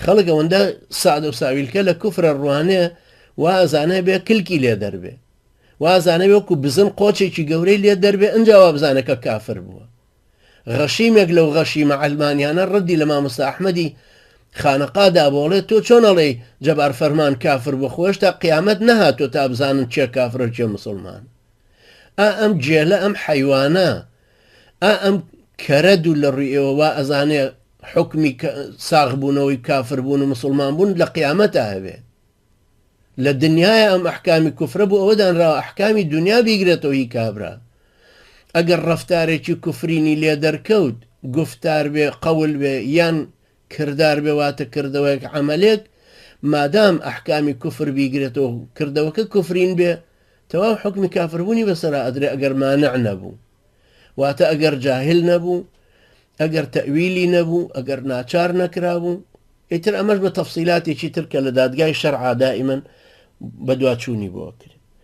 خەڵک ئەوەندە سادە و ساویلکە لە کوفرە ڕوانێ وا ئەزانێ بێ کلکی لێ دەربێ وا ئەزانێ وەکو بزن قۆچێکی گەورەی لێ دەربێ ئنجا وا بزانێ کە کافر بووە. غەشیمێک لەو غەشیمە عەلمانیانە ڕەدی لە مامۆستا ئەحمەدی خانەقا دابوو ئەڵێ تۆ چۆن ئەڵێی جەبار فەرمان کافر بووە خۆ هێشتا قیامەت نەهاتووە تا بزانن کێ کافرە و کێ موسڵمان. ئا ئەم گێلە ئەم حەیوانە ئا ئەم کەرە دوو لە ڕووی ئێوە وا ئەزانێ حوکمی ساغ بوونەوەی کافر بوون و موسڵمان بوون لە قیامەتا هەبێ. لە دنیایە ئەم ئەحکامی کوفرە بۆ ئەوە دانراوە ئەحکامی دنیا بیگرێتەوە هی کابرا ئەگەر ڕەفتارێکی کوفرینی لێ دەرکەوت گوفتار بێ قەول بێ یان کردار بێ واتە کردەوەیەک عەمەلێک مادام ئەحکامی کوفر بیگرێتەوە کردەوەکە کوفرین بێ تەواو حوکمی کافربوونی بەسەرا ئەدرێ ئەگەر مانع نەبوو واتە ئەگەر جاهل نەبوو ئەگەر تەویلی نەبوو ئەگەر ناچار نەکرابوو ئیتر ئەمەش بە تەفسیلاتێکی تر کە لە دادگای شەرعا دائیمەن بەدواچوونی بۆ کرێ.